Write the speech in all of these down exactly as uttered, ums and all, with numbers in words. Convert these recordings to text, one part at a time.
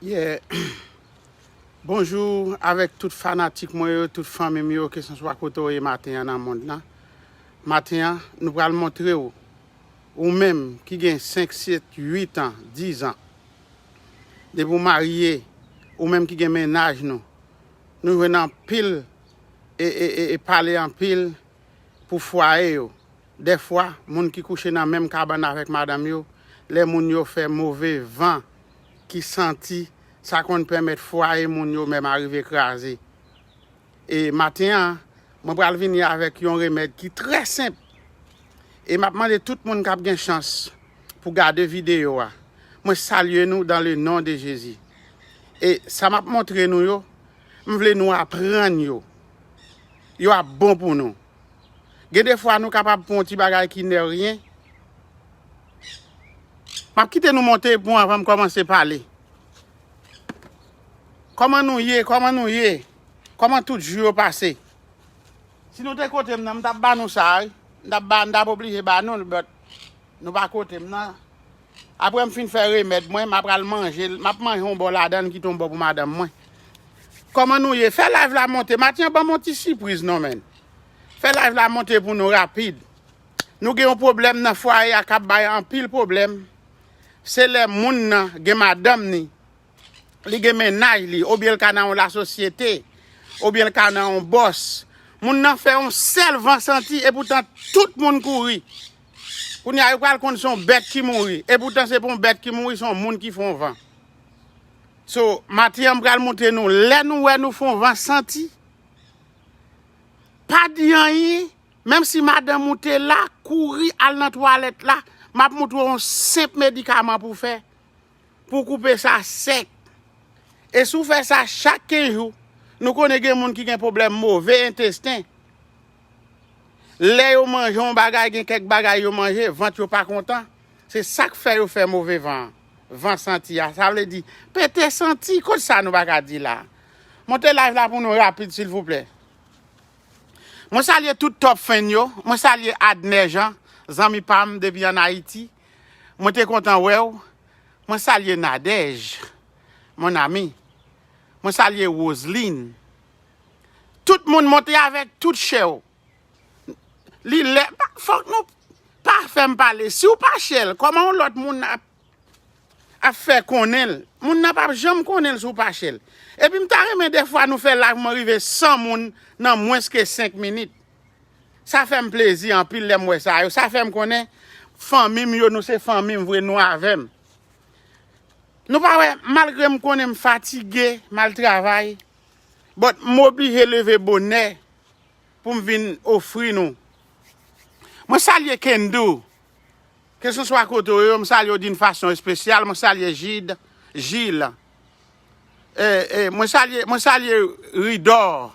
Yeah. Bonjou avèk tout fanatik mwen yo, tout fanmi m yo, kesonswa kote w ye maten an nan mond lan. Maten an, nou pral montre w, ou menm ki gen senk, sèt, uit an, diz an, depi w marye, ou menm ki gen mennaj nou, nou jwenn anpil e, e, e, e pale anpil pou fwaye yo. Dèfwa, moun ki kouche nan menm kabann avèk madanm yo, lè moun yo fè move van ki santi, sa konn pèmèt fwaye moun yo menm arive kraze. E maten an, mwen pral vini avèk yon remèd ki trè senp. E m ap mande tout moun k ap gen chans pou gade videyo a, mwen salye nou dans le nom de Jésus. E sa m ap montre nou yo, m vle nou aprann yo. Yo ap bon pou nou. Gen de fwa nou kapab pran yon ti bagay ki nè ryen. M ap kite nou monte pou anvan m kòmanse pale. Kòman nou ye? Kòman nou ye? Kòman tout jou yo pase? Si nou te kote m nan, m t ap ba nou sa, wi. M t ap ba, m t ap oblije ba nou l, but nou pa kote m nan. Apre m fin fè remèd mwen, m ap pral manje l, m ap manje yon bò ladan l, kite yon bò pou madanm mwen. Kòman nou ye? Fè live la monte. Maten an ban m yon ti sipriz non, menn. Fè live la monte pou nou rapid. Nou gen yon pwoblèm nan fwaye a k ap bay anpil pwoblèm. Se lè moun nan gen madanm ni, li gen mennaj li, oubyen l ka nan yon lasosyete, oubyen l ka nan yon bòs. Moun nan fè yon sèl van santi, epoutan tout moun kouri. Kounye a, yo pral konn se yon bèt ki mouri. Epoutan, se pa yon bèt ki mouri, se yon moun ki fè yon van. So, maten an, m pral montre nou, lè nou wè nou fè yon van santi, pa di anyen, menm si madanm ou te la, kouri al nan twalèt la, m ap montre w yon senp medikaman pou w fè, pou w koupe sa sèk. E si w fè sa chak kenz jou, nou konnen gen moun ki gen pwoblèm move entesten. Lè yo manje yon bagay, gen kèk bagay yo manje, vant yo pa kontan. Se sa k fè yo fè move van an. Van santi a. Sa vle di, pete santi, kot sa nou pa ka di la? Monte live la pou nou rapid, silvouplè. Mwen salye tout top fan yo. Mwen salye Adner Jean, zanmi pa m depi ann Ayiti. Mwen te kontan wè w. Mwen salye Nadège, mon ami. Mwen salye Roseline. Tout moun monte avèk tout chè w. Li lè, pa- fòk nou pa fè m pale. Si w pa chè l, kòman yon lòt moun ap, ap fè konnen l? Moun nan p ap janm konnen l si w pa chè l. Epi m ta renmen dèfwa nou fè live mwen rive san moun nan mwens ke senk minit. Sa fè m plezi anpil lè m wè sa yo. Sa fè m konnen fanmi m yo, nou se fanmi m vre, nou avè m. Nou pa wè, malgre m konnen m fatige, m al travay, but m oblije leve bonè pou m vin ofri nou. Mwen salye Kendou, kesonswa kote w ye, m salye w d'une façon spéciale, mwen salye Jid, Jil. E, e, mwen salye, mwen salye Ridor,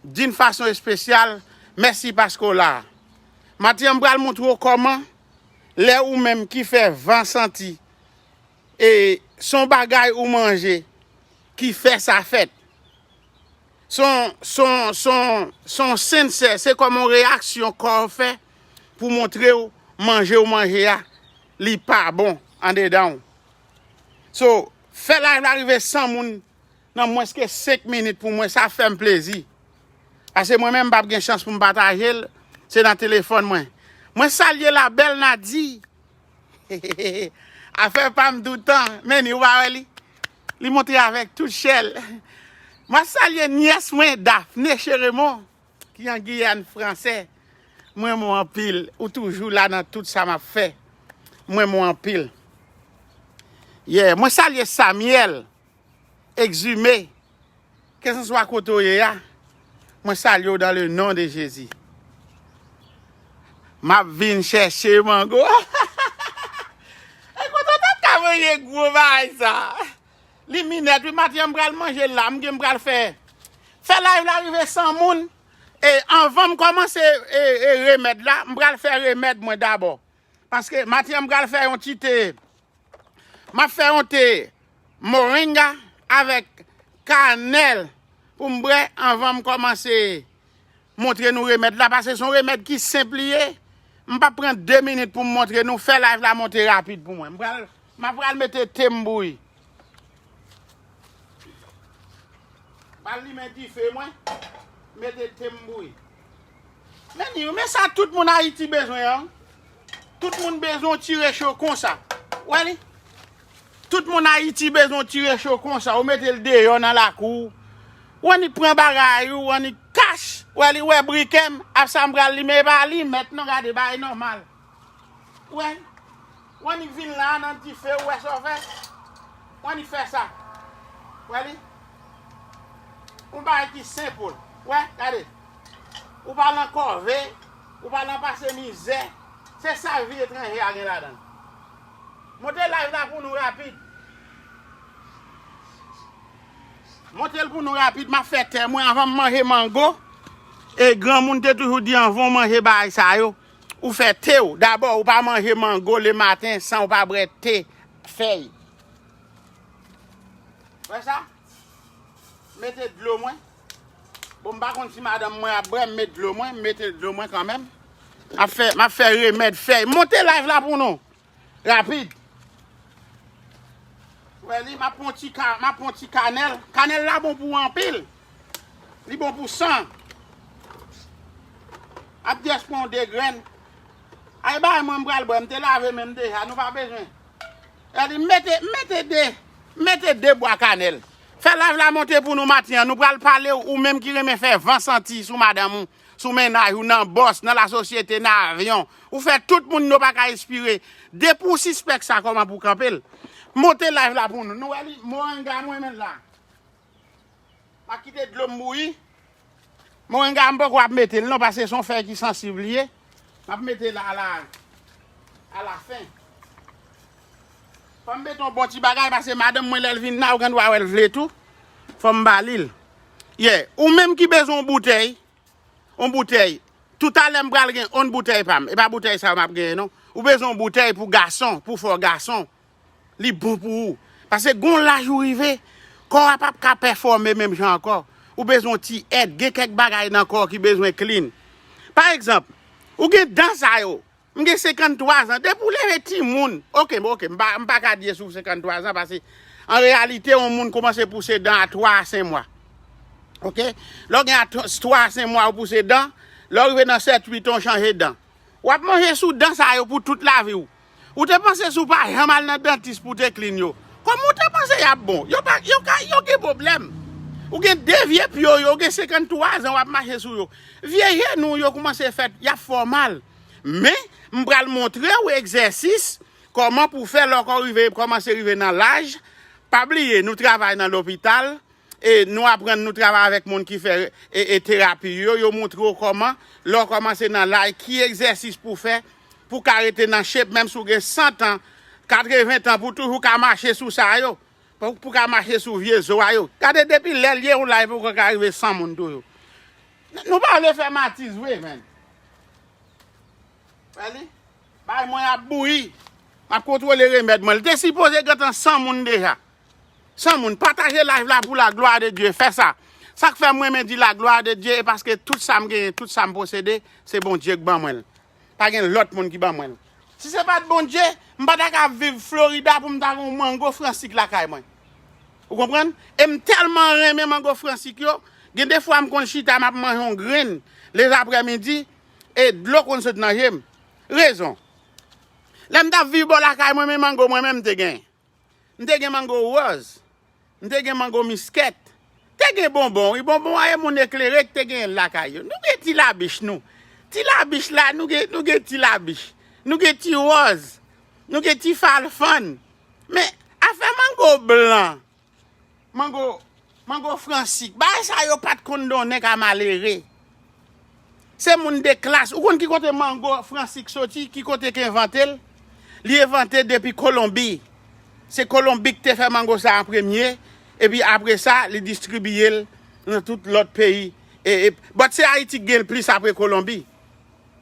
d'une façon spéciale, mèsi paske w la. Maten an, m pral montre w kòman, lè ou menm ki fè van santi, e se yon bagay ou manje ki fè sa fèt. Se yon, se yon, se yon, se yon sensè, se kòm yon reyaksyon kò w fè pou montre w manje w manje a, li pa bon andedan w. So, fè live la rive san moun nan mwens ke senk minit pou mwen, sa fè m plezi. Paske mwen menm m p ap gen chans pou m pataje l, se nan telefòn mwen. Mwen salye la bèl Nadi. Afè pa m doutan, men ni ou pa wè li. Li monte avèk tout chè l. Mwen salye nyès mwen, Daphné Cheremont, ki an Giyàn Fransè. Mwen renmen w anpil. Ou toujou la nan tout sa m ap fè. Mwen renmen w anpil. Yeah, mwen salye Samuel Exumé. Kèlkanswa kote w ye a, mwen salye w dans le nom de Jésus. M ap vin chèche mango. E kote w t ap ka voye gwo bagay sa? Li minèt, wi, maten an m pral manje l la, m gen m pral fè. Fè live la rive san moun. E anvan m kòmanse e, e remèd la, m pral fè remèd mwen dabò. Paske maten an m pral fè yon ti te. M ap fè yon te moringa avèk kanèl pou m bwè anvan m kòmanse montre nou remèd la, paske se yon remèd ki senp li ye. M p ap pran de minit pou m montre nou, fè live la monte rapid pou mwen. M pral, m ap pral mete te m bouyi. Pral limen dife mwen, mete te m bouyi. Men ni, men sa tout moun Ayiti bezwen an. Tout moun bezwen yon ti recho konsa. Wè li? Tout moun Ayiti bezwen yon ti recho konsa. Ou mete l deyò nan lakou. Ou annik pran bagay ou, ou annik kach. Wè li, wè briken m, ap sa m pral limen, e pa li mèt non, gade, bagay nòmal. Wè, w annik vin la nan dife, ou wè sa w fè? W annik fè sa. Wè li? Yon bagay ki senp. Wè, gade. Ou pa nan kòve, ou pa nan pase mizè. Se sa vi etranje a gen ladan l. Monte live la pou nou rapid. Monte l pou nou rapid, m ap fè te mwen anvan m manje mango. E granmoun te toujou di anvan w manje bagay sa yo, ou fè te w. Dabò, ou pa manje mango lematen san ou pa bwè te fèy. Wè sa? Mete dlo mwen. Bon, m pa konn si madanm mwen ap bwè, m met dlo mwen, m mete dlo mwen kanmenm. M ap fè, m ap fè remèd fèy. Monte live la pou nou. Rapid. Wè li, m ap pran ti ka, m ap pran ti kanèl. Kanèl la bon pou anpil. Li bon pou san. Ap just pran de grenn. Ay bay mwen m pral bwè, m te lave men m deja, nou pa bezwen. Wè li, mete, mete de, mete de bwa kanèl. Fè live la monte pou nou maten an, nou pral pale ou menm ki renmen fè van santi sou madanm ou, sou mennaj ou, nan bòs, nan lasosyete, nan avyon. Ou fè tout moun yo pa ka espire. Depi w sispèk sa, kòman pou w kanpe l? Monte live la pou nou. Nou wè li, moringa mwen men la. M ap kite dlo m bouyi. Moringa m poko ap mete l non, paske se yon fèy ki sansib li ye. M ap mete l a la, a la fen. Fò m mete yon bon ti bagay, paske madanm mwen lè l vin la, ou gen dwa wè l vle tou. Fò m ba li l. Yeah. Ou menm ki bezwen yon boutèy, yon boutèy. Toutalè m pral gen yon boutèy pa m. E pa boutèy sa yo m ap genyen non. Ou bezwen yon boutèy pou gason, pou fò gason. Li bon pou ou. Paske gon laj ou rive, kò a p ap ka pèfòme menm jan ankò. Ou bezwen yon ti èd, gen kèk bagay nan kò ki bezwen clean. Pa egzanp, ou gen dan sa yo. M gen senkanntwa zan. Depi w leve timoun, oke, oke, m pa, m pa ka di e sou senkanntwa zan, paske an reyalite, yon moun kòmanse pouse dan a twa a senk mwa. Oke? Lè w gen a twa a senk mwa, ou pouse dan. Lè w rive nan sèt, uit an, w chanje dan. W ap manje sou dan sa yo pou tout lavi w. Ou te panse si w pa janm al nan dantis pou w te clean yo, kòman w te panse y ap bon? Yo pa, yo ka, yo gen pwoblèm. Ou gen de vye pye w yo, ou gen senkanntwa zan w ap mache sou yo. Vye jenou w yo kòmanse fèt, y ap fè w mal. Men, m pral montre w egzèsis, kòman pou w fè lè w rive, kòmanse rive nan laj. Pa bliye, nou travay nan lopital. E nou aprann, nou travay avèk moun ki fè e, e terapi yo, yo montre w kòman, lè w kòmanse nan laj, ki egzèsis pou w fè, pou w ka rete nan shape, menm si w gen san tan, katreven tan, pou w toujou ka mache sou sa yo, pou, pou w ka mache sou vye zo a yo. Gade depi lè l ye yon laj poko ka rive san moun toujou. Nou pa vle fè matiz vre, menn. Wè li? Bay mwen ap bouyi. M ap kontwole remèd mwen. Li te sipoze gentan san moun deja. San moun. Pataje live la pou la glwa de Dye. Fè sa. Sa k fè m renmen di la glwa de Dye, e paske tout sa m genyen, tout sa m posede, se Bondye k ban mwen l. Pa gen lòt moun ki ban mwen l. Si se pa t Bondye, m pa ta ka viv Florida pou m ta gen yon mango fransik lakay mwen. Ou konprann? E m tèlman renmen mango fransik yo, gen de fwa m konn chita, m ap manje yon grenn lezaprèmidi, e dlo konn sot nan je m. Rezon. Lè m t ap viv bò lakay mwen, men mango mwen menm m te gen. M te gen mango wòz. M te gen mango miskèt. Te gen bonbon, wi, bonbon a e moun eklere ki te genyen l lakay yo. Nou gen ti labich nou. Ti labich la, nou gen, nou gen ti labich. Nou gen ti wòz. Nou gen ti falfann. Men, afè mango blan, mango, mango fransik, bagay sa yo pa t konn donnen ka malere. Se moun de klas. Ou konn ki kote mango fransik soti, ki kote ki envante l? Li envante depi Kolonbi. Se Kolonbi ki te fè mango sa an premye, epi apre sa, li distribiye l nan tout lòt peyi. E, e, but se Ayiti ki gen l plis apre Kolonbi.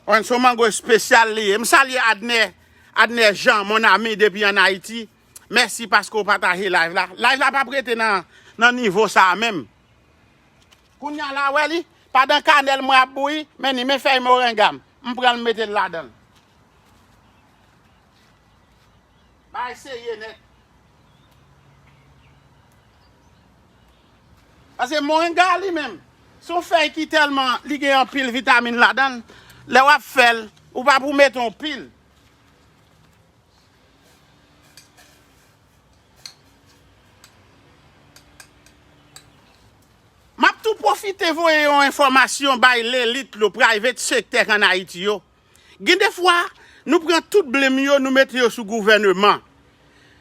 Wan, se yon mango espesyal li ye. M salye Adner, Adner Jean, mon ami, depi ann Ayiti. Mèsi paske w pataje live la. Live la p ap rete nan, nan nivo sa a menm. Kounye a la, wè li, pandan kanèl mwen ap bouyi, men ni, men fèy morenga m. M pran l, m mete l ladan l. Bagay serye nèt. Paske moringa li menm, se yon fèy ki tèlman, li gen anpil vitamin ladan l, lè w ap fè l, ou pa pou mete yon pil. M ap tou pwofite voye yon enfòmasyon bay lelit, le private sector an Ayiti yo. Gen de fwa, nou pran tout blenm yo, nou mete yo sou gouvèneman.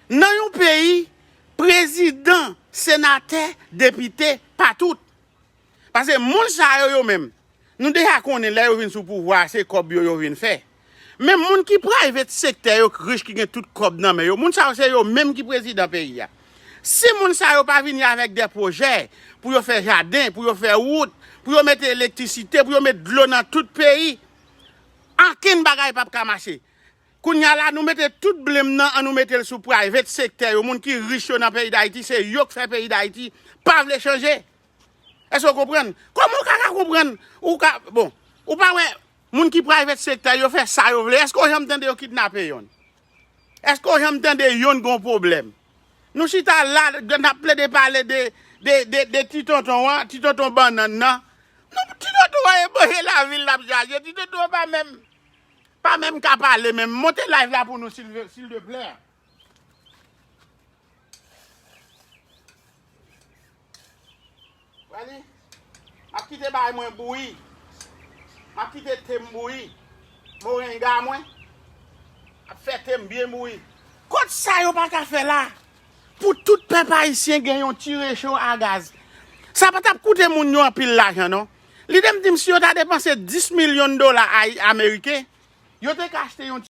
Nan yon peyi, prezidan, senatè, depite, pa tout. Paske moun sa yo, yo menm, nou deja konnen lè yo vin sou pouvwa, se kòb yo, yo vin fè. Men moun ki private sector yo, k rich, ki gen tout kòb nan men yo, moun sa yo, se yo menm ki prezidan peyi a. Si moun sa yo pa vini avèk de pwojè pou yo fè jaden, pou yo fè wout, pou yo mete elektrisite, pou yo mete dlo nan tout peyi, ankenn bagay p ap ka mache. Kounye a la, nou mete tout blenm nan, an nou mete l sou private sector yo. Moun ki rich yo nan peyi Dayiti, se yo k fè peyi Dayiti pa vle chanje. Èske w konprann? Kòman w ka, ka konprann? Ou ka, bon, ou pa wè, moun ki private sector yo fè sa yo vle. Èske w janm tande yo kidnape yonn? Èske w janm tande yonn gon pwoblèm? Nou chita la, n ap plede pale de, de, de, de ti tonton an, ti tonton bannann nan. Nou, ti tonton an e manje lavil l ap jaje. Ti tonton an pa menm, pa menm ka pale menm. Monte live la pou nou, silv-, silvouplè. Wè li? M ap kite bay mwen bouyi. M ap kite te m bouyi. Moringa mwen ap fè te m byen bouyi. Kot sa yo pa ka fè la? Pou tout pèp ayisyen gen yon ti recho a gaz. Sa pa t ap koute moun yo anpil lajan, non. Lide m di m, si yo ta depanse dis milyon dola ay-, ameriken, yo te ka achte yon